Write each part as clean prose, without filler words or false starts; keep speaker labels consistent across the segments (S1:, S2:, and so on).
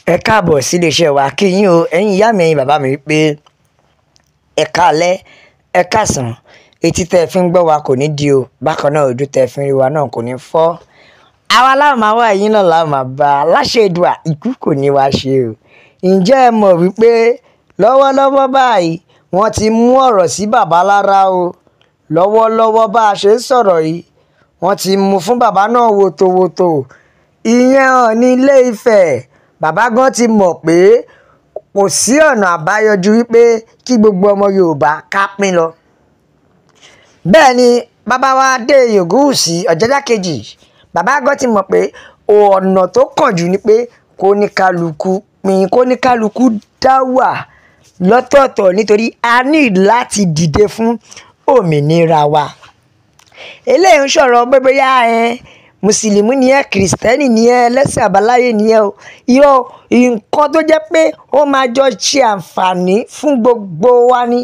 S1: Ẹ káàbọ̀ sí iléeṣẹ́ wa. Kí yín o, ẹ̀yin ìyá mi, ẹ̀yin bàbá mi, pé ẹ káalẹ́, ẹ káàsán. Etí tẹ́ ẹ fi ń gbọ́ wa kò ní di o. Bákan náà, ojú tẹ́ ẹ fi ń rí wa náà kò ní fọ́. Àwa láwọn máa wá, ẹ̀yin náà láwọn máa bá a láṣẹ Èdùà, ikú kò ní wá ṣe o. Ǹjẹ́ ẹ mọ̀ wípé lọ́wọ́lọ́wọ́ báyìí, wọ́n ti mú ọ̀rọ̀ sí bàbá lára o? Lọ́wọ́lọ́wọ́ bá a ṣe ń sọ̀rọ̀ yìí, wọ́n ti mú fún bàbá náà wòtòwòtò. Ìyẹn Ọọ̀ni Ilé Ifẹ̀. Bàbá gan ti mọ̀ pé kò sí ọ̀nà àbáyọ ju wípé kí gbogbo ọmọ Yorùbá ká pín lọ. Bẹ́ẹ̀ ni bàbá wa Adéyẹyè Ògúnwùsì Ọ̀jájá kejì, bàbá gan ti mọ̀ pé ọ̀nà tó kàn jù ni pé kó ní kálukú pín, kó ní kálukú dá wà lọ́tọ̀ọ̀tọ̀, nítorí a ní láti dìde fún òmìnira wa. Eléyìí ń sọ̀rọ̀ pé bóyá ẹ mùsùlùmí ni ẹ, kìrìsìtẹ́nì ni ẹ, ẹlẹ́sìn àbáláyé ni ẹ o. Irọ́, nǹkan tó jẹ́ pé ó máa jọ ṣe àǹfààní fún gbogbo wa ni.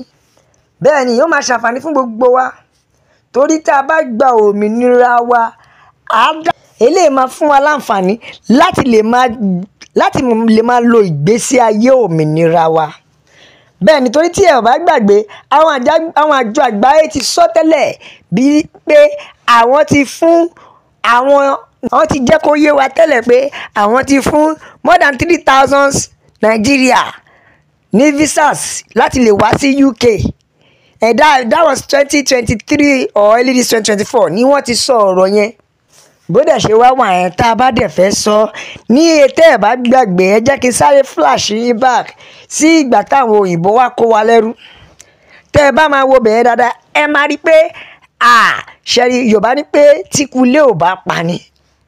S1: Bẹ́ẹ̀ ni, ó máa ṣàǹfààní fún gbogbo wa, torí tá a bá gba òmìnira wa, á dá eléyìí máa fún wa láǹfààní láti lè máa lo ìgbésí ayé òmìnira wa. Bẹ́ẹ̀ ni, torí tí ẹ ò bá gbàgbé, àwọn àjọ àgbáyé ti sọ tẹ́lẹ̀ bíi pé àwọn ti fún àwọn àwọn ti jẹ́ kó yé wa tẹ́lẹ̀ pé àwọn ti fún more than 3,000 Nigeria ní visas láti lè wá sí UK. That was 2023 or early this 2024 ni wọ́n ti sọ ọ̀rọ̀ yẹn. Bó dẹ̀ ṣe wá wà yẹn, tá a bá dẹ̀ fẹ́ sọ ní ètè ẹ̀ bá gbàgbé, ẹ jẹ́ kí n sáré flash yín back sí ìgbà táwọn òyìnbó wá kó wa lẹ́rú. Tẹ́ ẹ bá máa wo bẹ̀rẹ̀ dáadáa, ẹ máa rí i pé ṣẹ́rí Yorùbá ní pé tíkulé ò bá pani,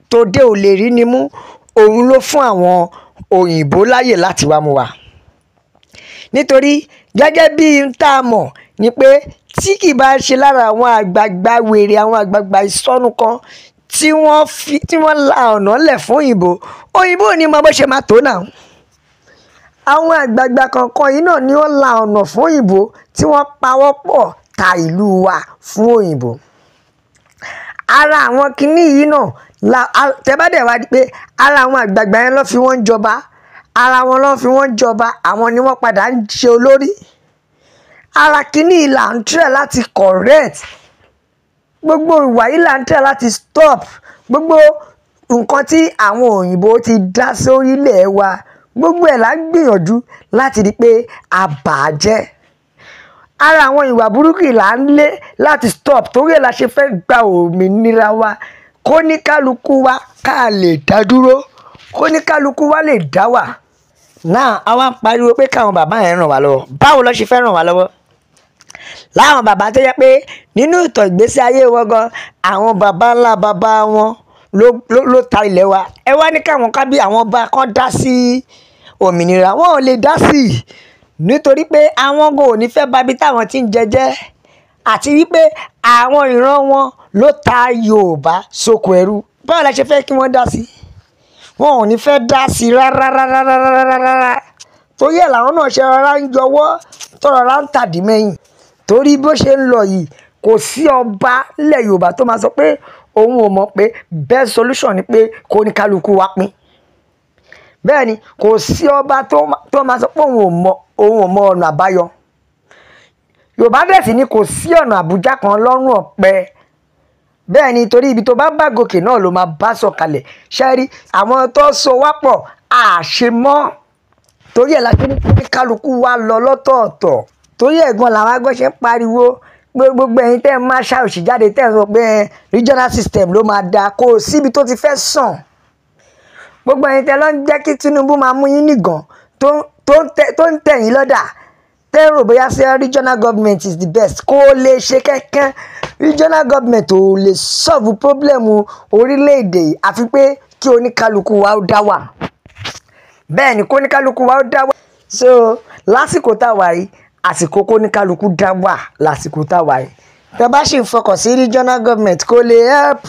S1: tòde ò lè rí ni mú. Òun ló fún àwọn òyìnbó láyè láti wá mú wa, nítorí gẹ́gẹ́ bí n tá a mọ̀ ni pé tí kì bá ṣe lára àwọn àgbààgbà wèrè, àwọn àgbààgbà ìsọnù kan tí wọ́n fi tí wọ́n la ọ̀nà lẹ̀ fún òyìnbó, òyìnbó ò ní mọ bó ṣe máa tó náà. Àwọn àgbààgbà kọ̀ọ̀kan yìí náà ni wọ́n la ọ̀nà fún òyìnbó, tí wọ́n pawọ́ pọ̀ ta ìlú wa fún òyìnbó. Ara àwọn kinní yìí náà la tẹ́ bá dẹ̀ wá di pé ara àwọn àgbààgbà yẹn ló fi wọ́n ń jọba, ara wọn ló fi wọ́n ń jọba, àwọn ni wọ́n padà ń ṣe olórí. Ara kinní yìí là ń try láti correct. Gbogbo ìwà yìí là ń try láti stop. Gbogbo nǹkan tí àwọn òyìnbó ti dá sórílẹ̀ wa, gbogbo ẹ̀ là ń gbìyànjú láti rí i pé a bà á jẹ́. Ara àwọn ìwà burúkú yìí là ń lé láti stop, torí ẹ̀ la ṣe fẹ́ gba òmìnira wa, kó ní kálukú wa ká lè dá dúró, kó ní kálukú wa lè dá wà. Náà àwa ń pariwo pé káwọn bàbá yẹn ràn wá lọ́wọ́. Báwo ló ṣe fẹ́ ràn wá lọ́wọ́? Láwọn bàbá tó jẹ́ pé nínú ìtàn ìgbésí ayé wọn gan, àwọn bàbá ńlá bàbá wọn ló ta ilẹ̀ wa. Ẹ wá ní káwọn kábí àwọn ọba kan dá sí òmìnira? Wọn ò lè dá sí i, nítorí pé àwọn gan ò ní fẹ́ babi táwọn ti ń jẹjẹ́, àti wípé àwọn ìran wọn ló ta Yorùbá sóko ẹrú. Báwo la ṣe fẹ́ kí wọ́n dá sí? Wọn ò ní fẹ́ dá sí rárá rárá rárá rárá. Torí ẹ̀ làwọn náà ṣe rọra ń yọwọ́, tó rọra ń tàdí mẹ́yìn, torí bó ṣe ń lọ yìí, kò sí ọba nílẹ̀ Yorùbá tó máa sọ pé òun ò mọ̀ pé best solution ni pé kó ní kálukú wa pín. Bẹ́ẹ̀ ni, kò sí ọba tó máa sọ pé òun ò mọ ọ̀nà àbáyọ. Yorùbá dẹ̀ sì ni kò sí ọ̀nà Àbújá kan lọ́rùn ọ̀pẹ. Bẹ́ẹ̀ ni, torí ibi tó bá bá gòkè náà ló máa bá sọ̀kalẹ̀. Ṣẹ́rí àwọn tó so wá pọ̀ àṣemọ́, torí ẹ̀ la ṣe ní kí kálukú wa lọ lọ́tọ̀ọ̀tọ̀. Torí ẹ̀gbọ́n làwọn agbọ́n ṣe ń pariwo pé gbogbo ẹ̀yin tẹ́ ẹ máa ṣá òṣì jáde, tẹ́ ẹ sọ pé regional system ló máa da, kò síbi tó ti fẹ́ sàn. Gbogbo ẹ̀yin tẹ́ lọ ń jẹ́ kí Tinubu máa mú yín nìgàn, tó ń tẹ̀ yín lọ́dà, tẹ́ rò bóyá sí regional government is the best, kó lè ṣe kẹ́kẹ́. Regional government ò lè solve problem orílẹ̀-èdè yìí, àfi pé kí oníkálukú wa ó dá wà. Bẹ́ẹ̀ ni, kó oníkálukú wa ó dá wà. So lásìkò tá a wà yìí, àsìkò kó oníkálukú dá wà lásìkò tá a wà yìí. Tẹ́ bá sì ń fọkàn sí regional government, kó lè help.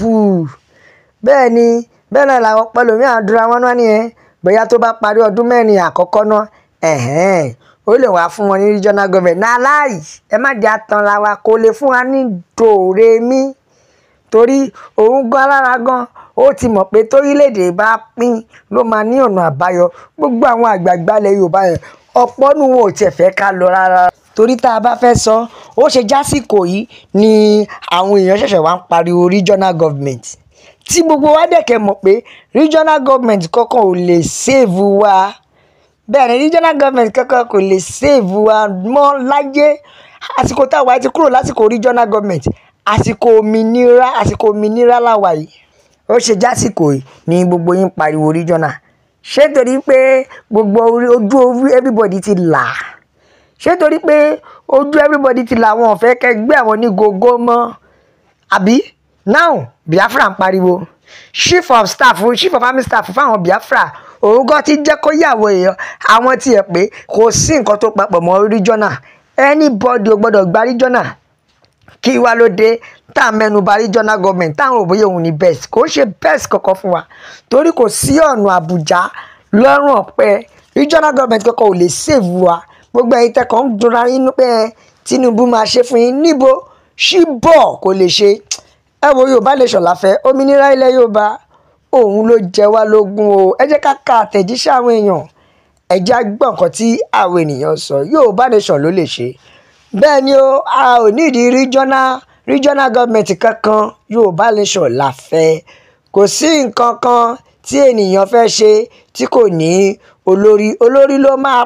S1: Bẹ́ẹ̀ ni, bẹ́ẹ̀ náà làwọn pẹ̀lú àdúrà wọn náà nìyẹn. Bóyá tó bá parí ọdún 4 àkọ́kọ́ náà, ẹ̀hẹ́n, ó lè wá fún wọn ní regional government náà. Láì ẹ má jẹ́ àtànra wa, kó lè fún wa ní dòrèmí. Torí òun gan alára gan ó ti mọ̀ pé torílẹ̀-èdè bá pín ló máa ní ọ̀nà àbáyọ. Gbogbo àwọn àgbààgbà ilẹ̀ Yorùbá yẹn, ọ̀pọ̀ nù wọn ò tiẹ̀ fẹ́ ká lọ rárá. Torí tá a bá fẹ́ sọ, ó ṣe jásìkò yìí ni àwọn èèyàn ṣẹ̀ṣẹ̀ wá ń pariwo regional government, tí gbogbo wa dẹ̀kẹ̀ mọ̀ pé regional government kankan ò lè save wa. Bẹ́ẹ̀ ni, regional government kankan kò lè save wa mọ́ láyé. Àsìkò táwa ti kúrò lásìkò regional government, àsìkò òmìnira, àsìkò òmìnira la wà yìí. Ó ṣe jásìkò yìí ni gbogbo yín pariwo regional? Ṣé torí pé gbogbo ojú everybody ti là? Ṣé torí pé ojú everybody ti là, wọn ò fẹ́ kẹ́ gbé àwọn ní gógó mọ́, àbí? Now Biafra ń pariwo. Chief of staff, chief of army staff fáwọn Biafra, òun gan ti jẹ́ kó yàwó èèyàn àwọn tiẹ̀ pé kò sí nǹkan tó papọ̀ mọ́ regional, anybody ò gbọ́dọ̀ gba regional. Kí wá ló dé tá a mẹ́nu bà regional government, táwọn ò bóyá òun ní best? Kò ṣe best kankan fún wa, torí kò sí ọ̀nà Àbújá lọ́rùn ọ̀pẹ. Regional government kankan ò lè save wa. Gbogbo ẹ̀yin tẹ́kọ̀ ń dunra inú pé Tinubu máa ṣe fún yín, níbo ṣíbọ̀ kò lè ṣe. Ẹ wo, Yorùbá nation la fẹ́. Òmìnira ilẹ̀ Yorùbá, òun ló jẹ wá lógún o. Ẹ jẹ́ ká ka àtẹ̀jíṣẹ́ àwọn èèyàn, ẹ jẹ́ á gbọ́ nǹkan tí àwọn ènìyàn sọ. Yorùbá nation ló lè ṣe. Bẹ́ẹ̀ ni o, a ò nídìí regional government kankan. Yorùbá nation la fẹ́. Kò sí nǹkan kan tí ènìyàn fẹ́ ṣe tí kò ní olórí. Olórí ló máa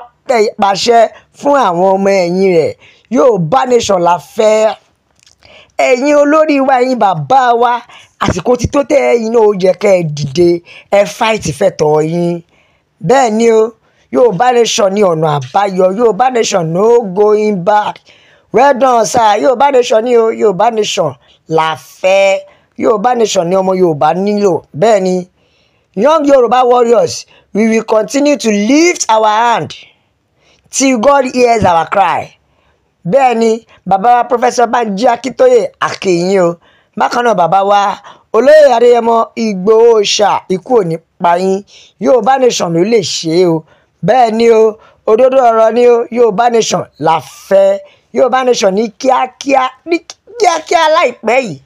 S1: pàṣẹ fún àwọn ọmọ ẹ̀yìn rẹ̀. Yorùbá nation la fẹ́. Ẹ̀yin olórí wa, ẹ̀yin bàbá wa, àsìkò tí tó tẹ́ ẹ̀yin náà, ó yẹ kẹ́ ẹ dìde, ẹ fight fẹ̀tọ́ yín. Bẹ́ẹ̀ ni o, Yorùbá nation ní ọ̀nà àbáyọ. Yorùbá nation, no going back. Well done, sir. Yorùbá nation ní o. Yorùbá nation la fẹ́. Yorùbá nation ní ọmọ Yorùbá nílò. Bẹ́ẹ̀ ni, young Yorùbá warriors, we will continue to lift our hand till God hears our cry. Bẹ́ẹ̀ ni, bàbá wa Professor Banji Akíntóyè, àkèyìn o. Bákan náà, bàbá wa Olóyè Adéyẹmọ Ìgbòho ṣá, ikú ò ní pa yín. Yorùbá nation ló lè ṣe é o. Bẹ́ẹ̀ ni o, òdodo ọ̀rọ̀ ni o. Yorùbá nation la fẹ́. Yorùbá nation ní kíákíá, ní kíákíá láìpẹ́ yìí,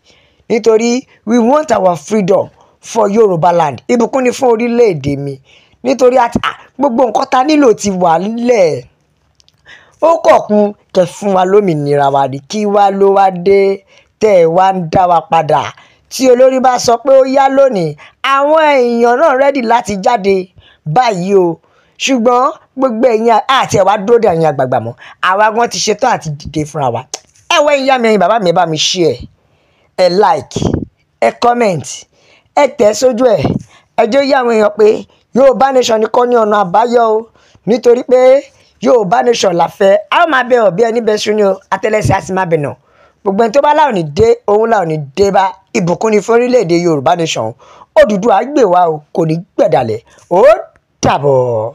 S1: nítorí we want our freedom for Yorùbá land. Ìbùkún ni fún orílẹ̀-èdè mi, nítorí gbogbo nǹkan ta nílò ti wà nílẹ̀. Ó kọ̀ kún kẹ́ fún wa lómìnira wa ní. Kí wá ló wá dé tẹ́ ẹ wá ń dá wa padà? Tí olórí bá sọ pé ó yá lónìí, àwọn èèyàn náà ready láti jáde báyìí o. Ṣùgbọ́n gbogbo ẹ̀yin àti ẹ̀ wá dúró de ẹ̀yin àgbààgbà mọ́, àwa gan ti ṣetán àti dìde fúnra wa. Ẹ wọ, ìyá mi, ẹ̀yin bàbá mi, ẹ bá mi share, ẹ like, ẹ comment, ẹ tẹ̀ sójú ẹ̀. Ẹ jẹ́ ó yé àwọn èèyàn pé Yorùbá nation nìkan ní ọ̀nà àbáyọ o, nítorí pé Yorùbá nation la fẹ́. A ó máa bẹ ọ̀bí ẹni bẹ sún ni o, àtẹ́lẹsẹ̀ á sì máa bẹ̀ nà. Gbogbo ẹni tó bá láwọn ní dé, òun láwọn ní dé bá. Ìbùkún ni fún orílẹ̀-èdè Yorùbá nation. Odùduwà gbè wá o, kò ní gbẹ̀dàlẹ̀. Ó dàbọ̀.